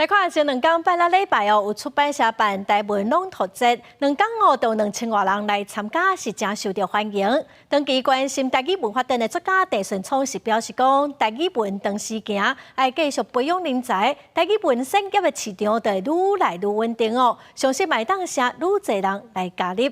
來看前兩工拜六禮拜哦，有出版社辦台文朗讀節，兩工哦，就兩千外人來參加，是誠受著歡迎。長期關心台語文發展的作家鄭順聰是表示講，台語文長時行，愛繼續培養人才，台語文產業的市場就會愈來愈穩定哦。相信嘛會當吸愈濟人來加入。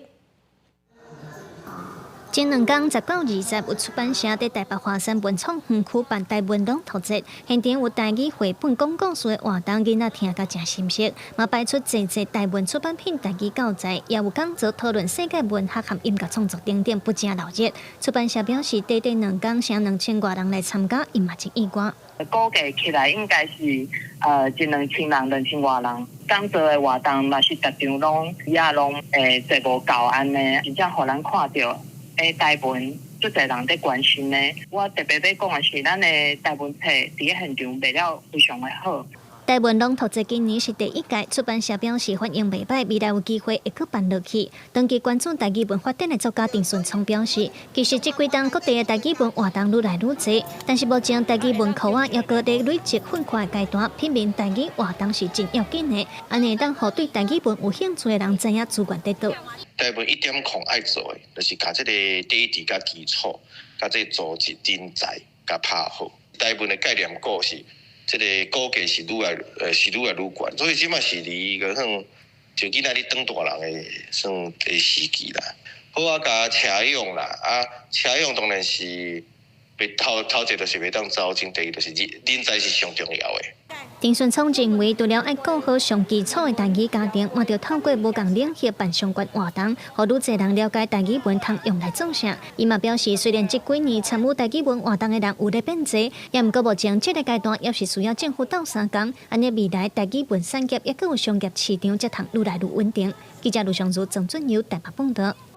前兩工19、20有出版社佇台北華山文創園區辦台文朗讀節，現場有台語繪本講故事的活動，囡仔聽甲誠心適，嘛擺出濟濟台文出版品、台語教材，也有講座討論世界文學和音樂創作等等，不正鬧熱。出版社表示，短短兩工成兩千外人來參加，伊嘛真意外。估計起來應該是一兩千人、兩千外人。講座的活動嘛是逐場攏也攏會坐無夠按呢，真正予咱看著。欸，台文足濟人佇關心呢。我特別欲講的是，咱的台文冊佇現場賣了非常的好。台文朗讀節今年是第一屆，出版社表示反應袂䆀，未來有機會會閣辦落去。長期關注台語文發展的作家鄭順聰表示，其實這幾冬各地的台語文活動愈來愈濟，但是目前台語文庫啊，猶閣佇累積訓課的階段，品味台語活動是真要緊的，按呢會當予對台語文有興趣的人知影資源佇佗。台文1.0愛做的，就是共這個底底佮基礎，佮這個組織人才共拍好。台文的概念股是這個股價是愈來是愈來愈懸，所以這馬是離個算就囡仔咧長大人的算的時期啦。好啊，共車用啦，啊，車用當然是袂頭頭一個就是袂當走精，第二就是人人才是上重要的。鄭順聰認為，除了愛顧好上基礎的台語家庭，嘛著透過無仝領域辦相關活動，予愈濟人了解台語文通用來做啥。伊嘛表示，雖然這幾年參與台語文活動的人有咧變濟，也毋過目前這個階段，猶是需要政府鬥相共，按呢未來台語文產業猶閣有商業市場，才通愈來愈穩定。記者盧尚如、曾俊友台北報導。